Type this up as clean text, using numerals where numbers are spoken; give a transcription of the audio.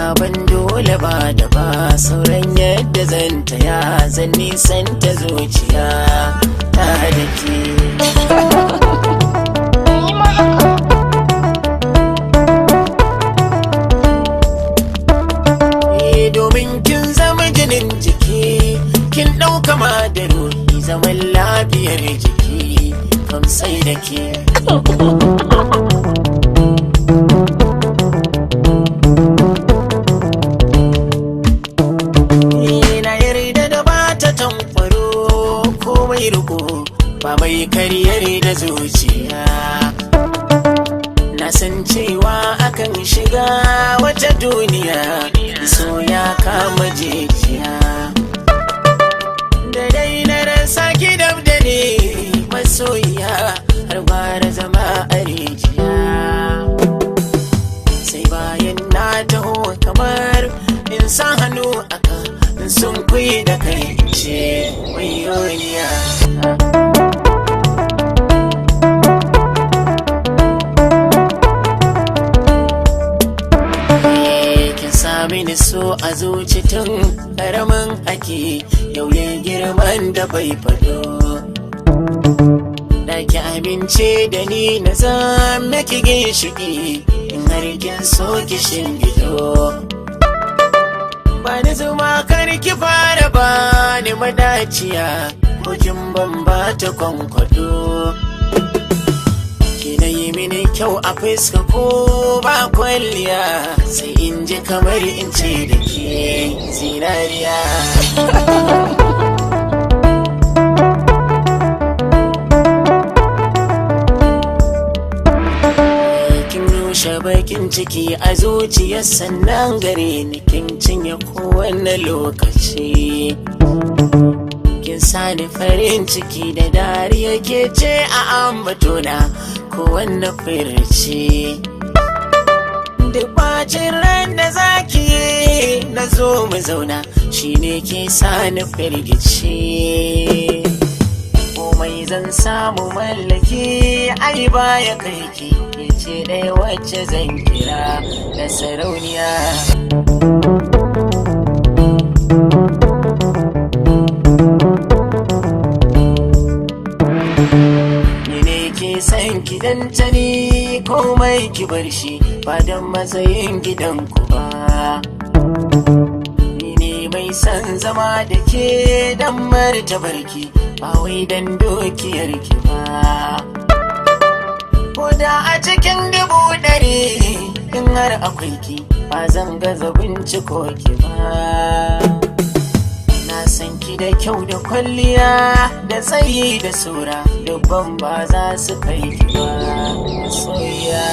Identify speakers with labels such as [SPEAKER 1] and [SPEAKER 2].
[SPEAKER 1] Sabon dole ba da ba sauran yadda zan taya zan nisan ta zuciya ta da ke.
[SPEAKER 2] Ni ma haka.
[SPEAKER 1] Eh, domin kin zama jinin jiki, kin ɗauka ma da ruhi, zaman lafiyar jiki kam sai da ke. Ni na yarda da ba ta tankwaro komai riko ba mai karyar da zuciya. Na san cewa akan shiga wata duniya, so ya kama jijiya. Da dai na rasa ki dab da ni masoyiya, har gwara zama a rijiya. Sai bayan na taho kamar in sa hannu aka in sun kuyi da kai ce wayoniya. Kin sami ni so a zuci tun karamin ake yau ya girman da bai fado. Da ki amince da ni na zama ki ginshiki in har kin so ki shingido. Ba ni zuma kar ki fara ba ni madaciya ko kin ban ba ta kwankwado. Ki na yi mini kyau a fuska ko ba kwalliya, sai in ji kamar in ce da ke zinariya. Kin rushe bakin ciki a zuciyar sannan gare ni kin cinye kowane lokaci. Kin sani farin ciki da dariya ke ce a ambatona kowanne furci. Duk bacin ran da zaki yi na zo mu zauna shine ke sani firgici. Komai zan samu mallaki ai baya kai ki, ke ce ɗaya wacce zan kira da sarauniya. Ni ne ke san ki dan tani komai ki bar shi ba dan matsayin gidanku ba. Ni ne mai san zama da ke dan martabarki ba wai dan dukiyarki ba. Ko da a cikin 100,000 in har akwai ki ba zan gaza binciko ki ba. Na san ki da kyau da kwalliya da tsayi da sura, dubban ba za su kai ki ba soyayya.